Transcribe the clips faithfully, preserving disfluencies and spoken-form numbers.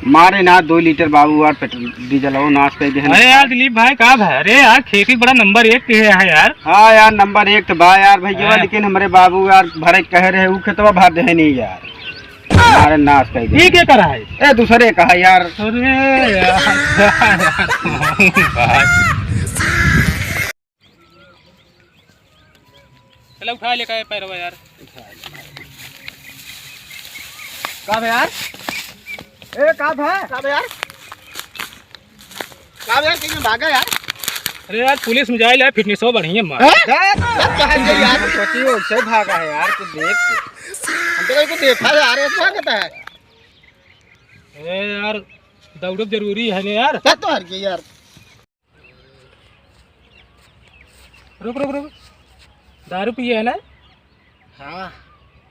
मारे ना दो लीटर बाबू यार पेट्रोल डीजल हो नाश कर दे। अरे यार दिलीप भाई, का भाई? अरे यार, खेती बड़ा नंबर एक के है यार। हाँ यार, नंबर एक तो बा यार भैया, हाँ। लेकिन हमरे बाबू यार भरे कह रहे, ऊ खेतवा भर दे नहीं यार, मारे नाश कर दे। ये क्या करा है? ए, दूसरे कहा यार। अरे यार। चला उठा ले का पैरवा यार। का बे यार? ए, का बे? का बे यार? का बे यार, कहीं भागा यार? अरे यार, पुलिस में जाए ला, फिटनेसो बढ़िया मार। हैं? यार, यार, कहाँ गई यार? सोची हो, से भागा है यार, कुछ देख के। हम तो कहीं को देखा है यार, ये क्या कहता है? अरे यार, दौड़ब जरूरी है ना यार। क्या तो हर गई यार? रुक, रुक, रुक। दारू पिए है ना? हाँ।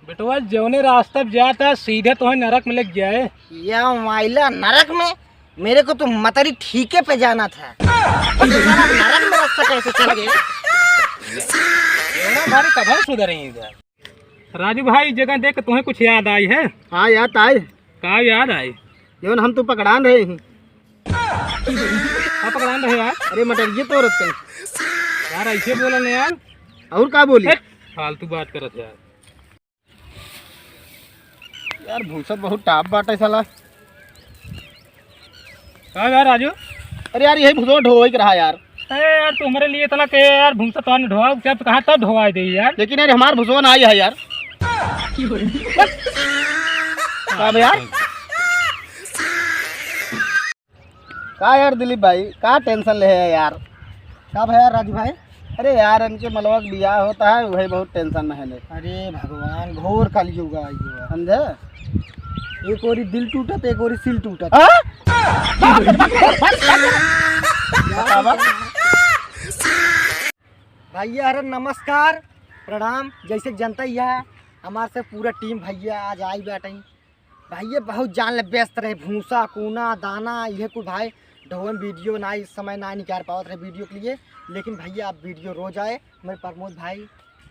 बेटवा, जौने रास्ता पे जाता, सीधे तोहे नरक में लग जाए। या माइला नरक में? मेरे को तो मतरी ठीके पे जाना था। तो साला नरक में रास्ता कैसे चल गए? एड़ा भारी कब सुधरे इधर? राजू भाई, जगह देख के तुम्हें कुछ याद आई है? हाँ, याद आई। का याद आई? जौन हम तो पकड़ान रहे हैं। का पकड़ान रहे यार? अरे, मटरिये तोड़त हैं। यार, ऐसे बोला ना यार। और का बोली? ए, फालतू बात करत है यार। यार, भूसत बहुत टाप बाटे साला। का यार राजू? अरे यार, यही भूसवा ढोवे के रहा यार। अरे यार, तू हमारे लिए इतना के यार, भूसत तो ढोवा, क्या कहा तब ढोवाई दे यार। लेकिन यार, हमार भूसवा ना आई है यार। का बे यार? का यार दिलीप भाई, का tension ले है यार? का भा यार राजू भाई? अरे यार, इनके मलवा के बियाह होता है, वही बहुत tension में है ले। अरे भगवान, घोर कलयुग आ गया। समझे? एक ओरी दिल टूटत, एक ओरी सिल टूटत। हाँ? बतावा। भैया, अरे नमस्कार, प्रणाम। जैसे जनता ही है, हमारे से पूरा team भैया आज आई बैठे। भैया बहुत जान ले व्यस्त रहे, भूसा, कूना, दाना, इहे कुल भाई ढोवन video ना, इस समय ना निकाल पावत रहे video के लिए। लेकिन भैया अब video रोज आए। मेरे प्रमोद भाई,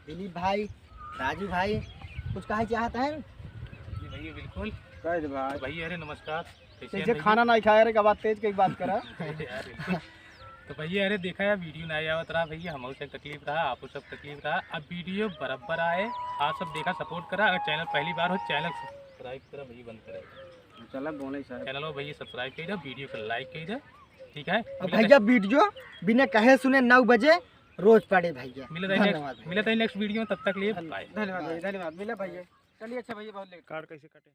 दिलीप भाई, राजू भाई, कुछ कहे चाहत हैं? जी भैया, बिल्कुल। कह दे भाई। तो भैया, अरे नमस्कार, कैसे हैं जैसे भैया? खाना नहीं खाया रे, का बात तेज कई बात करा। यार, बिल्कुल। तो भैया, अरे देखा यार, video ना आवत रहा भैया, हमहू से तकलीफ रहा, आपको सब तकलीफ रहा। अब video बराबर आए, आप सब देखा, support करा। अगर channel पहली बार हो, channel subscribe करा भैया, बंद करा। चला बोले साहब। Channel को भैया subscribe कर दो, video को like कर दो, ठीक है? अब मिलत भैया video बिना कहे सुने नौ बजे रोज पड़े भैया। मिलत है next, धन्यवाद भैया। मिलत है next video में, तब तक लिए धन्य-, bye। धन्यवाद भैया, धन्यवाद। मिला भैया। चलिए अच्छा भैया, बहुत late। Card कैसे कटे?